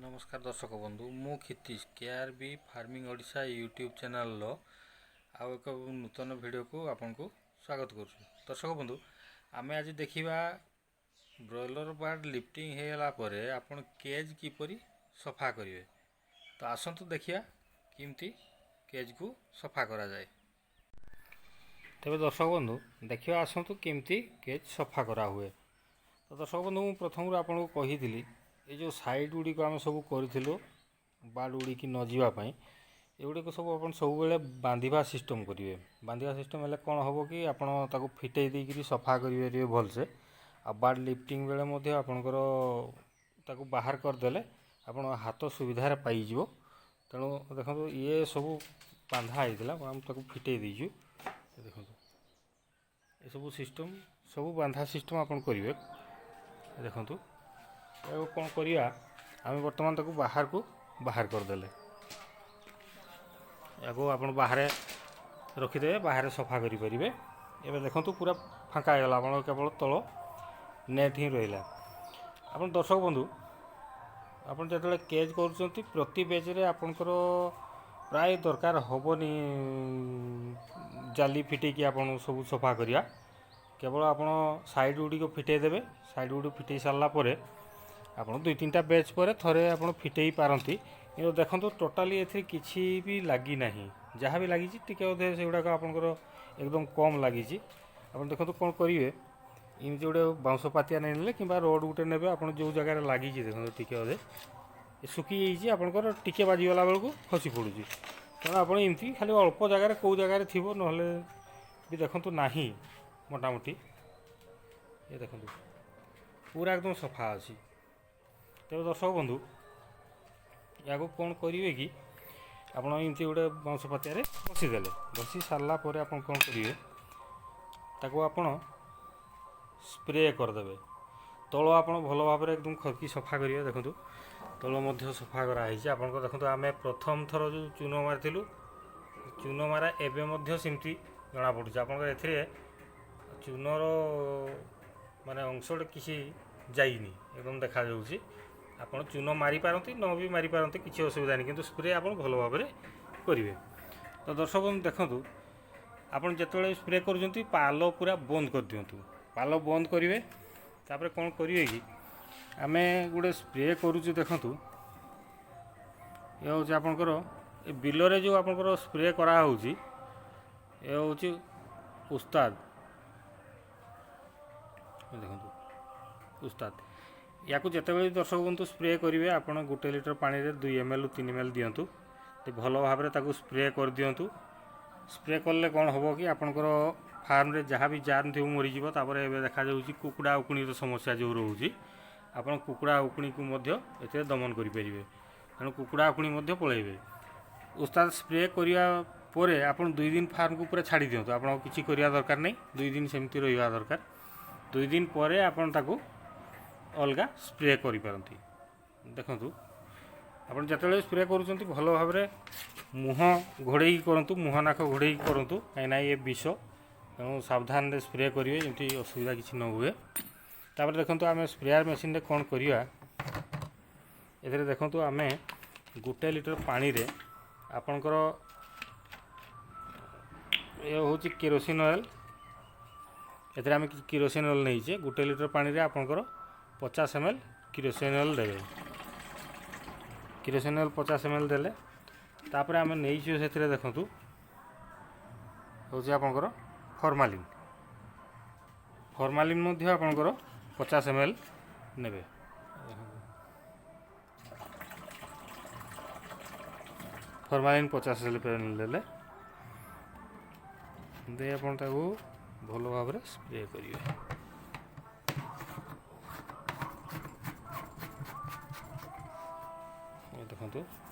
ନମସ୍କାର ଦର୍ଶକ ବନ୍ଧୁ, ମୁଁ କ୍ଷିତିଶ, କେଆର୍ ବି ଫାର୍ମିଂ ଓଡ଼ିଶା ୟୁଟ୍ୟୁବ୍ ଚ୍ୟାନେଲ୍ର ଆଉ ଏକ ନୂତନ ଭିଡ଼ିଓକୁ ଆପଣଙ୍କୁ ସ୍ୱାଗତ କରୁଛୁ। ଦର୍ଶକ ବନ୍ଧୁ, ଆମେ ଆଜି ଦେଖିବା ବ୍ରଏଲର୍ ବାର୍ଡ଼ ଲିଫ୍ଟିଂ ହେଇଗଲା ପରେ ଆପଣ କେଜ୍ କିପରି ସଫା କରିବେ। ତ ଆସନ୍ତୁ ଦେଖିବା କେମିତି କେଜ୍କୁ ସଫା କରାଯାଏ। ତେବେ ଦର୍ଶକ ବନ୍ଧୁ, ଦେଖିବା ଆସନ୍ତୁ କେମିତି କେଜ୍ ସଫା କରାହୁଏ। ତ ଦର୍ଶକ ବନ୍ଧୁ, ମୁଁ ପ୍ରଥମରୁ ଆପଣଙ୍କୁ କହିଥିଲି, ଏ ଯେଉଁ ସାଇଡ଼୍ ଗୁଡ଼ିକ ଆମେ ସବୁ କରିଥିଲୁ ବାର୍ଡ଼ ଉଡ଼ିକି ନ ଯିବା ପାଇଁ, ଏଗୁଡ଼ିକ ସବୁ ଆପଣ ସବୁବେଳେ ବାନ୍ଧିବା ସିଷ୍ଟମ୍ କରିବେ। ବାନ୍ଧିବା ସିଷ୍ଟମ୍ ହେଲେ କ'ଣ ହେବ କି ଆପଣ ତାକୁ ଫିଟେଇ ଦେଇକିରି ସଫା କରିପାରିବେ ଭଲସେ। ଆଉ ବାର୍ଡ଼ ଲିଫ୍ଟିଂ ବେଳେ ମଧ୍ୟ ଆପଣଙ୍କର ତାକୁ ବାହାର କରିଦେଲେ ଆପଣ ହାତ ସୁବିଧାରେ ପାଇଯିବ। ତେଣୁ ଦେଖନ୍ତୁ, ଇଏ ସବୁ ବାନ୍ଧା ହେଇଥିଲା, ଆମେ ତାକୁ ଫିଟେଇ ଦେଇଛୁ। ଦେଖନ୍ତୁ, ଏସବୁ ସିଷ୍ଟମ୍ ସବୁ ବାନ୍ଧା ସିଷ୍ଟମ୍ ଆପଣ କରିବେ। ଦେଖନ୍ତୁ, ଏହାକୁ କ'ଣ କରିବା ଆମେ ବର୍ତ୍ତମାନ? ତାକୁ ବାହାରକୁ ବାହାର କରିଦେଲେ ଏହାକୁ ଆପଣ ବାହାରେ ରଖିଦେବେ, ବାହାରେ ସଫା କରିପାରିବେ। ଏବେ ଦେଖନ୍ତୁ, ପୁରା ଫାଙ୍କା ହେଇଗଲା, ଆପଣଙ୍କ କେବଳ ତଳ ନେଟ୍ ହିଁ ରହିଲା। ଆପଣ ଦର୍ଶକ ବନ୍ଧୁ, ଆପଣ ଯେତେବେଳେ କେଜ୍ କରୁଛନ୍ତି, ପ୍ରତି ବେଜ୍ରେ ଆପଣଙ୍କର ପ୍ରାୟ ଦରକାର ହେବନି ଜାଲି ଫିଟେଇକି ଆପଣ ସବୁ ସଫା କରିବା। କେବଳ ଆପଣ ସାଇଡ଼୍ ଗୁଡ଼ିକ ଫିଟେଇ ଦେବେ। ସାଇଡ଼୍ ଗୁଡ଼ିକ ଫିଟେଇ ସାରିଲା ପରେ ଆପଣ ଦୁଇ ତିନିଟା ବେଚ୍ ପରେ ଥରେ ଆପଣ ଫିଟେଇ ପାରନ୍ତି। କିନ୍ତୁ ଦେଖନ୍ତୁ, ଟୋଟାଲି ଏଥିରେ କିଛି ବି ଲାଗିନାହିଁ। ଯାହା ବି ଲାଗିଛି ଟିକେ ଅଧେ, ସେଗୁଡ଼ାକ ଆପଣଙ୍କର ଏକଦମ କମ୍ ଲାଗିଛି। ଆପଣ ଦେଖନ୍ତୁ କ'ଣ କରିବେ। ଏମିତି ଗୋଟେ ବାଉଁଶ ପାତିଆ ନେଇନେଲେ କିମ୍ବା ରଡ଼୍ ଗୋଟେ ନେବେ। ଆପଣ ଯେଉଁ ଜାଗାରେ ଲାଗିଛି, ଦେଖନ୍ତୁ, ଟିକେ ଅଧେ ଶୁଖିଯାଇଛି, ଆପଣଙ୍କର ଟିକେ ବାଜିଗଲା ବେଳକୁ ଖସି ପଡ଼ୁଛି। ତେଣୁ ଆପଣ ଏମିତି ଖାଲି ଅଳ୍ପ ଜାଗାରେ, କେଉଁ ଜାଗାରେ ଥିବ, ନହେଲେ ବି ଦେଖନ୍ତୁ ନାହିଁ। ମୋଟାମୋଟି ଏ ଦେଖନ୍ତୁ, ପୁରା ଏକଦମ ସଫା ଅଛି। ତେବେ ଦର୍ଶକ ବନ୍ଧୁ, ଏହାକୁ କ'ଣ କରିବେ କି ଆପଣ ଏମିତି ଗୋଟେ ବାଉଁଶ ପାତିଆରେ ଘଷିଦେଲେ। ଘଷି ସାରିଲା ପରେ ଆପଣ କ'ଣ କରିବେ? ତାକୁ ଆପଣ ସ୍ପ୍ରେ କରିଦେବେ। ତଳ ଆପଣ ଭଲ ଭାବରେ ଏକଦମ ଖରକି ସଫା କରିବେ। ଦେଖନ୍ତୁ, ତଳ ମଧ୍ୟ ସଫା କରାହେଇଛି ଆପଣଙ୍କ। ଦେଖନ୍ତୁ, ଆମେ ପ୍ରଥମ ଥର ଯେଉଁ ଚୂନ ମାରିଥିଲୁ, ଚୂନ ମାରା ଏବେ ମଧ୍ୟ ସେମିତି ଜଣାପଡ଼ୁଛି ଆପଣଙ୍କର। ଏଥିରେ ଚୂନର ମାନେ ଅଂଶଟା କିଛି ଯାଇନି, ଏକଦମ ଦେଖାଯାଉଛି। ଆପଣ ଚୂନ ମାରିପାରନ୍ତି, ନ ବି ମାରିପାରନ୍ତି, କିଛି ଅସୁବିଧା ନାହିଁ, କିନ୍ତୁ ସ୍ପ୍ରେ ଆପଣ ଭଲ ଭାବରେ କରିବେ। ତ ଦର୍ଶକ ବନ୍ଧୁ, ଦେଖନ୍ତୁ, ଆପଣ ଯେତେବେଳେ ସ୍ପ୍ରେ କରୁଛନ୍ତି, ପାଲ ପୁରା ବନ୍ଦ କରିଦିଅନ୍ତୁ। ପାଲ ବନ୍ଦ କରିବେ, ତାପରେ କ'ଣ କରିବେ କି ଆମେ ଗୋଟେ ସ୍ପ୍ରେ କରୁଛୁ। ଦେଖନ୍ତୁ, ଏ ହେଉଛି ଆପଣଙ୍କର ଏ ବିଲରେ ଯେଉଁ ଆପଣଙ୍କର ସ୍ପ୍ରେ କରାହେଉଛି, ଏ ହେଉଛି ଉସ୍ତାଦ। ଦେଖନ୍ତୁ, ଉସ୍ତାଦ। ୟାକୁ ଯେତେବେଳେ ଦର୍ଶକ ବନ୍ଧୁ ସ୍ପ୍ରେ କରିବେ, ଆପଣ 1 ଲିଟର ପାଣିରେ 2 ଏମ୍ ଏଲ୍, 3 ଏମ୍ ଏଲ୍ ଦିଅନ୍ତୁ। ଭଲ ଭାବରେ ତାକୁ ସ୍ପ୍ରେ କରିଦିଅନ୍ତୁ। ସ୍ପ୍ରେ କଲେ କ'ଣ ହେବ କି ଆପଣଙ୍କର ଫାର୍ମରେ ଯାହା ବି ଜାର୍ମ ଥିବ ମରିଯିବ। ତାପରେ ଏବେ ଦେଖାଯାଉଛି କୁକୁଡ଼ା ଉକୁଣିର ସମସ୍ୟା ଯେଉଁ ରହୁଛି, ଆପଣ କୁକୁଡ଼ା ଉକୁଣିକୁ ମଧ୍ୟ ଏଥିରେ ଦମନ କରିପାରିବେ। ତେଣୁ କୁକୁଡ଼ା ଉକୁଣି ମଧ୍ୟ ପଳାଇବେ। ଉସ୍ତାଦ ସ୍ପ୍ରେ କରିବା ପରେ ଆପଣ 2 ଦିନ ଫାର୍ମକୁ ପୁରା ଛାଡ଼ି ଦିଅନ୍ତୁ। ଆପଣ କିଛି କରିବା ଦରକାର ନାହିଁ। 2 ଦିନ ସେମିତି ରହିବା ଦରକାର। 2 ଦିନ ପରେ ଆପଣ ତାକୁ ଅଲଗା ସ୍ପ୍ରେ କରିପାରନ୍ତି। ଦେଖନ୍ତୁ, ଆପଣ ଯେତେବେଳେ ସ୍ପ୍ରେ କରୁଛନ୍ତି, ଭଲ ଭାବରେ ମୁହଁ ଘୋଡ଼େଇକି କରନ୍ତୁ, ମୁହଁ ନାକ ଘୋଡ଼େଇକି କରନ୍ତୁ, କାହିଁକିନା ଇଏ ବିଷ। ତେଣୁ ସାବଧାନରେ ସ୍ପ୍ରେ କରିବେ, ଯେମିତି ଅସୁବିଧା କିଛି ନ ହୁଏ। ତାପରେ ଦେଖନ୍ତୁ, ଆମେ ସ୍ପ୍ରେୟାର ମେସିନରେ କ'ଣ କରିବା। ଏଥିରେ ଦେଖନ୍ତୁ, ଆମେ 1 ଲିଟର ପାଣିରେ ଆପଣଙ୍କର ଏ ହେଉଛି କିରୋସିନ ଅଏଲ୍। ଏଥିରେ ଆମେ କିଛି କିରୋସିନ ଅଏଲ୍ ନେଇଛେ। 1 ଲିଟର ପାଣିରେ ଆପଣଙ୍କର 50 ଏମ୍ ଏଲ୍ କିରୋସିନ ଅଏଲ୍ ଦେବେ। କିରୋସିନ ଅଏଲ୍ 50 ଏମ୍ ଏଲ୍ ଦେଲେ, ତାପରେ ଆମେ ନେଇଛୁ ସେଥିରେ, ଦେଖନ୍ତୁ, ହେଉଛି ଆପଣଙ୍କର ଫର୍ମାଲିନ୍। ଫର୍ମାଲିନ୍ ମଧ୍ୟ ଆପଣଙ୍କର 50 ଏମ୍ ଏଲ୍ ନେବେ। ଫର୍ମାଲିନ୍ 50 ଏମ୍ ଏଲ୍ ଦେଲେ ଦେଇ ଆପଣ ତାକୁ ଭଲ ଭାବରେ ସ୍ପ୍ରେ କରିବେ। ଦେଖନ୍ତୁ,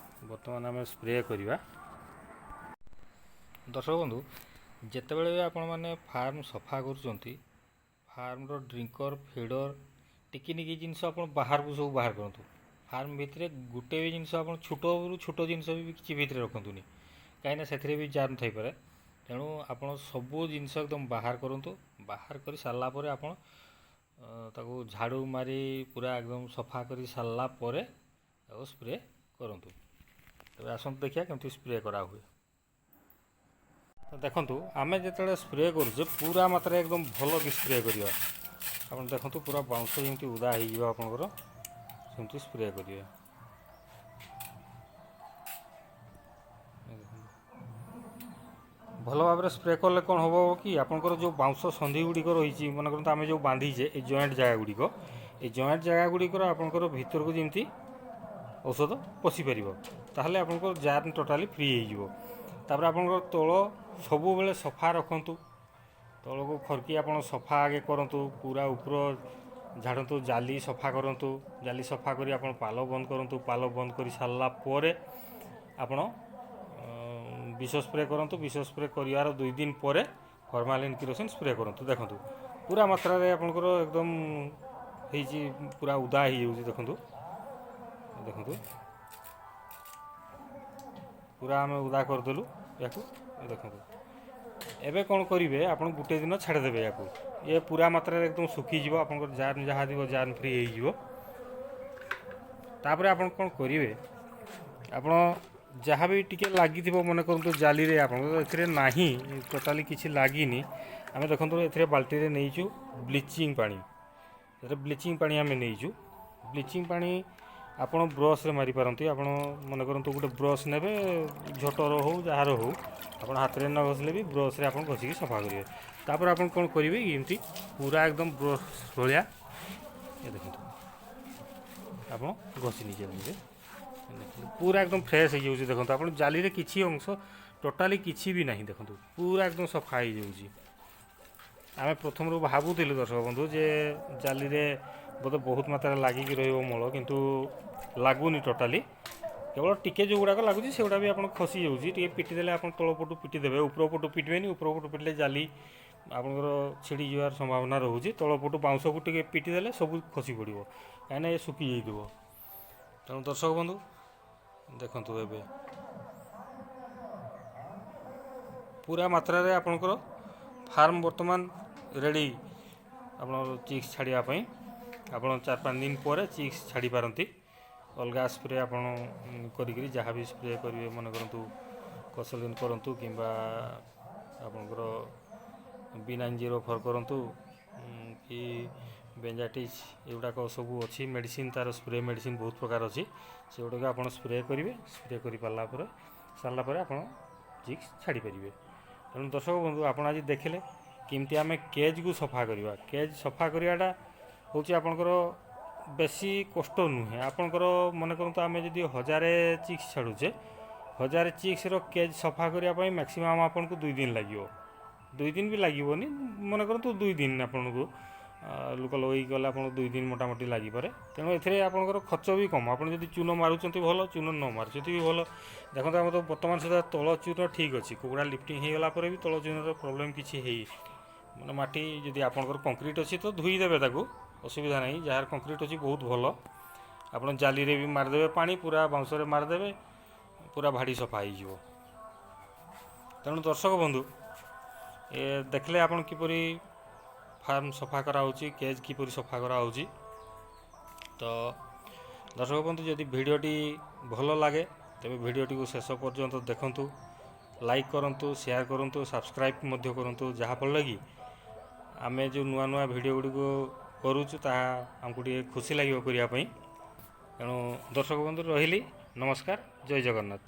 ବର୍ତ୍ତମାନ ଆମେ ସ୍ପ୍ରେ କରିବା। ଦର୍ଶକ ବନ୍ଧୁ, ଯେତେବେଳେ ବି ଆପଣମାନେ ଫାର୍ମ ସଫା କରୁଛନ୍ତି, ଫାର୍ମର ଡ୍ରିଙ୍କର, ଫିଡ଼ର, ଟିକିନିକି ଜିନିଷ ଆପଣ ବାହାରକୁ ସବୁ ବାହାର କରନ୍ତୁ। ଫାର୍ମ ଭିତରେ ଗୋଟେ ବି ଜିନିଷ ଆପଣ ଛୋଟରୁ ଛୋଟ ଜିନିଷ ବି କିଛି ଭିତରେ ରଖନ୍ତୁନି, କାହିଁକିନା ସେଥିରେ ବି ଜାର୍ମ ଥାଇପାରେ। ତେଣୁ ଆପଣ ସବୁ ଜିନିଷ ଏକଦମ ବାହାର କରନ୍ତୁ। ବାହାର କରି ସାରିଲା ପରେ ଆପଣ ତାକୁ ଝାଡ଼ୁ ମାରି ପୁରା ଏକଦମ ସଫା କରି ସାରିଲା ପରେ ତାକୁ ସ୍ପ୍ରେ କରନ୍ତୁ। ତେବେ ଆସନ୍ତୁ ଦେଖିବା କେମିତି ସ୍ପ୍ରେ କରାହୁଏ। ତ ଦେଖନ୍ତୁ, ଆମେ ଯେତେବେଳେ ସ୍ପ୍ରେ କରୁଛେ, ପୁରା ମାତ୍ରାରେ ଏକଦମ ଭଲ କି ସ୍ପ୍ରେ କରିବା। ଆପଣ ଦେଖନ୍ତୁ, ପୁରା ବାଉଁଶ ଯେମିତି ଉଦା ହେଇଯିବ ଆପଣଙ୍କର, ସେମିତି ସ୍ପ୍ରେ କରିବେ। ଦେଖନ୍ତୁ, ଭଲ ଭାବରେ ସ୍ପ୍ରେ କଲେ କ'ଣ ହେବ କି ଆପଣଙ୍କର ଯେଉଁ ବାଉଁଶ ସନ୍ଧି ଗୁଡ଼ିକ ରହିଛି, ମନେ କରନ୍ତୁ ଆମେ ଯେଉଁ ବାନ୍ଧିଛେ ଏଇ ଜଏଣ୍ଟ ଜାଗା ଗୁଡ଼ିକ, ଏଇ ଜଏଣ୍ଟ ଜାଗା ଗୁଡ଼ିକର ଆପଣଙ୍କର ଭିତରକୁ ଯେମିତି ଔଷଧ ପଶିପାରିବ, ତାହେଲେ ଆପଣଙ୍କର ଜାର୍ମ ଟୋଟାଲି ଫ୍ରି ହେଇଯିବ। ତାପରେ ଆପଣଙ୍କର ତଳ ସବୁବେଳେ ସଫା ରଖନ୍ତୁ। ତଳକୁ ଖରକି ଆପଣ ସଫା ଆଗେ କରନ୍ତୁ, ପୁରା ଉପର ଝାଡ଼ନ୍ତୁ, ଜାଲି ସଫା କରନ୍ତୁ। ଜାଲି ସଫା କରି ଆପଣ ପାଲ ବନ୍ଦ କରନ୍ତୁ। ପାଲ ବନ୍ଦ କରି ସାରିଲା ପରେ ଆପଣ ବିଷ ସ୍ପ୍ରେ କରନ୍ତୁ। ବିଷ ସ୍ପ୍ରେ କରିବାର 2 ଦିନ ପରେ ଫର୍ମାଲିନ୍ କିରୋସିନ୍ ସ୍ପ୍ରେ କରନ୍ତୁ। ଦେଖନ୍ତୁ, ପୁରା ମାତ୍ରାରେ ଆପଣଙ୍କର ଏକଦମ ହେଇଛି, ପୁରା ଉଦା ହେଇଯାଉଛି। ଦେଖନ୍ତୁ, ଦେଖନ୍ତୁ, ପୁରା ଆମେ ଉଦା କରିଦେଲୁ ୟାକୁ। ଦେଖନ୍ତୁ, ଏବେ କ'ଣ କରିବେ ଆପଣ? ଗୋଟେ ଦିନ ଛାଡ଼ିଦେବେ ୟାକୁ, ଇଏ ପୁରା ମାତ୍ରାରେ ଏକଦମ ଶୁଖିଯିବ। ଆପଣଙ୍କର ଜାର୍ମ ଯାହା ଥିବ, ଜାର୍ମ ଫ୍ରି ହେଇଯିବ। ତାପରେ ଆପଣ କ'ଣ କରିବେ? ଆପଣ ଯାହା ବି ଟିକେ ଲାଗିଥିବ, ମନେ କରନ୍ତୁ ଜାଲିରେ, ଆପଣଙ୍କର ଏଥିରେ ନାହିଁ, ଟୋଟାଲି କିଛି ଲାଗିନି। ଆମେ ଦେଖନ୍ତୁ, ଏଥିରେ ବାଲ୍ଟିରେ ନେଇଛୁ ବ୍ଲିଚିଂ ପାଣି। ଏଥିରେ ବ୍ଲିଚିଂ ପାଣି ଆମେ ନେଇଛୁ। ବ୍ଲିଚିଂ ପାଣି ଆପଣ ବ୍ରସ୍ରେ ମାରିପାରନ୍ତି। ଆପଣ ମନେ କରନ୍ତୁ ଗୋଟେ ବ୍ରସ୍ ନେବେ, ଝୋଟର ହଉ, ଯାହାର ହଉ, ଆପଣ ହାତରେ ନ ଘଷିଲେ ବି ବ୍ରସ୍ରେ ଆପଣ ଘଷିକି ସଫା କରିବେ। ତାପରେ ଆପଣ କ'ଣ କରିବେ? ଏମିତି ପୁରା ଏକଦମ ବ୍ରସ୍ ଭଳିଆ ଏ ଦେଖନ୍ତୁ, ଆପଣ ଘଷି ନେଇଯାଉଛନ୍ତି। ଦେଖନ୍ତୁ, ପୁରା ଏକଦମ ଫ୍ରେଶ୍ ହେଇଯାଉଛି। ଦେଖନ୍ତୁ ଆପଣ, ଜାଲିରେ କିଛି ଅଂଶ ଟୋଟାଲି କିଛି ବି ନାହିଁ। ଦେଖନ୍ତୁ, ପୁରା ଏକଦମ ସଫା ହେଇଯାଉଛି। ଆମେ ପ୍ରଥମରୁ ଭାବୁଥିଲୁ ଦର୍ଶକ ବନ୍ଧୁ ଯେ ଜାଲିରେ ବୋଧେ ବହୁତ ମାତ୍ରାରେ ଲାଗିକି ରହିବ ମଳ, କିନ୍ତୁ ଲାଗୁନି ଟୋଟାଲି। କେବଳ ଟିକେ ଯେଉଁଗୁଡ଼ାକ ଲାଗୁଛି, ସେଗୁଡ଼ା ବି ଆପଣ ଖସି ଯାଉଛି। ଟିକେ ପିଟି ଦେଲେ, ଆପଣ ତଳ ପଟୁ ପିଟି ଦେବେ, ଉପର ପଟୁ ପିଟିବେନି। ଉପର ପଟୁ ପିଟିଲେ ଜାଲି ଆପଣଙ୍କର ଛିଡ଼ି ଯିବାର ସମ୍ଭାବନା ରହୁଛି। ତଳ ପଟୁ ବାଉଁଶକୁ ଟିକେ ପିଟି ଦେଲେ ସବୁ ଖସି ପଡ଼ିବ, କାହିଁକିନା ଏ ଶୁଖି ଯାଇଥିବ। ତେଣୁ ଦର୍ଶକ ବନ୍ଧୁ ଦେଖନ୍ତୁ, ଏବେ ପୁରା ମାତ୍ରାରେ ଆପଣଙ୍କର ଫାର୍ମ ବର୍ତ୍ତମାନ ରେଡ଼ି ଆପଣଙ୍କର ଚିକ୍ସ ଛାଡ଼ିବା ପାଇଁ। ଆପଣ 4-5 ଦିନ ପରେ ଚିକ୍ସ ଛାଡ଼ିପାରନ୍ତି। ଅଲଗା ସ୍ପ୍ରେ ଆପଣ କରିକିରି ଯାହା ବି ସ୍ପ୍ରେ କରିବେ, ମନେ କରନ୍ତୁ କସଲିନ୍ କରନ୍ତୁ କିମ୍ବା ଆପଣଙ୍କର ବି 904 କରନ୍ତୁ କି ବେଞ୍ଜାଟିସ୍, ଏଗୁଡ଼ାକ ସବୁ ଅଛି ମେଡ଼ିସିନ୍। ତା'ର ସ୍ପ୍ରେ ମେଡ଼ିସିନ୍ ବହୁତ ପ୍ରକାର ଅଛି। ସେଗୁଡ଼ାକ ଆପଣ ସ୍ପ୍ରେ କରିବେ। ସ୍ପ୍ରେ କରିପାରିଲା ପରେ ସାରିଲା ପରେ ଆପଣ ଚିକ୍ସ ଛାଡ଼ିପାରିବେ। ତେଣୁ ଦର୍ଶକ ବନ୍ଧୁ, ଆପଣ ଆଜି ଦେଖିଲେ କେମିତି ଆମେ କେଜ୍କୁ ସଫା କରିବା। କେଜ୍ ସଫା କରିବାଟା ହେଉଛି ଆପଣଙ୍କର ବେଶୀ କଷ୍ଟ ନୁହେଁ। ଆପଣଙ୍କର ମନେ କରନ୍ତୁ ଆମେ ଯଦି 1000 ଚିକ୍ସ ଛାଡ଼ୁଛେ, 1000 ଚିକ୍ସର କେଜ୍ ସଫା କରିବା ପାଇଁ ମ୍ୟାକ୍ସିମମ୍ ଆପଣଙ୍କୁ 2 ଦିନ ଲାଗିବ। 2 ଦିନ ବି ଲାଗିବନି, ମନେ କରନ୍ତୁ 2 ଦିନ ଆପଣଙ୍କୁ ଲୋକ ଲଗେଇକି ଗଲେ ଆପଣଙ୍କୁ 2 ଦିନ ମୋଟାମୋଟି ଲାଗିପାରେ। ତେଣୁ ଏଥିରେ ଆପଣଙ୍କର ଖର୍ଚ୍ଚ ବି କମ୍। ଆପଣ ଯଦି ଚୂନ ମାରୁଛନ୍ତି ଭଲ, ଚୂନ ନ ମାରୁଛନ୍ତି ବି ଭଲ। ଦେଖନ୍ତୁ, ଆମର ତ ବର୍ତ୍ତମାନ ସୁଦ୍ଧା ତଳ ଚୂନ ଠିକ୍ ଅଛି। କୁକୁଡ଼ା ଲିଫ୍ଟିଂ ହେଇଗଲା ପରେ ବି ତଳ ଚୂନର ପ୍ରୋବ୍ଲେମ୍ କିଛି ହେଇ, ମାନେ ମାଟି ଯଦି ଆପଣଙ୍କର କଂକ୍ରିଟ୍ ଅଛି ତ ଧୋଇଦେବେ ତାକୁ, ଅସୁବିଧା ନାହିଁ। ଯାହାର କଂକ୍ରିଟ୍ ଅଛି ବହୁତ ଭଲ। ଆପଣ ଜାଲିରେ ବି ମାରିଦେବେ ପାଣି, ପୁରା ବାଉଁଶରେ ମାରିଦେବେ, ପୁରା ଭାଡ଼ି ସଫା ହେଇଯିବ। ତେଣୁ ଦର୍ଶକ ବନ୍ଧୁ, ଏ ଦେଖିଲେ ଆପଣ କିପରି ଫାର୍ମ ସଫା କରାହେଉଛି, କେଜ୍ କିପରି ସଫା କରାହେଉଛି। ତ ଦର୍ଶକ ବନ୍ଧୁ, ଯଦି ଭିଡ଼ିଓଟି ଭଲ ଲାଗେ ତେବେ ଭିଡ଼ିଓଟିକୁ ଶେଷ ପର୍ଯ୍ୟନ୍ତ ଦେଖନ୍ତୁ, ଲାଇକ୍ କରନ୍ତୁ, ସେୟାର କରନ୍ତୁ, ସବସ୍କ୍ରାଇବ୍ ମଧ୍ୟ କରନ୍ତୁ, ଯାହାଫଳରେ କି ଆମେ ଯେଉଁ ନୂଆ ନୂଆ ଭିଡ଼ିଓ ଗୁଡ଼ିକୁ କରୁଛୁ, ତାହା ଆମକୁ ଟିକେ ଖୁସି ଲାଗିବ କରିବା ପାଇଁ। ତେଣୁ ଦର୍ଶକ ବନ୍ଧୁ, ରହିଲି, ନମସ୍କାର, ଜୟ ଜଗନ୍ନାଥ।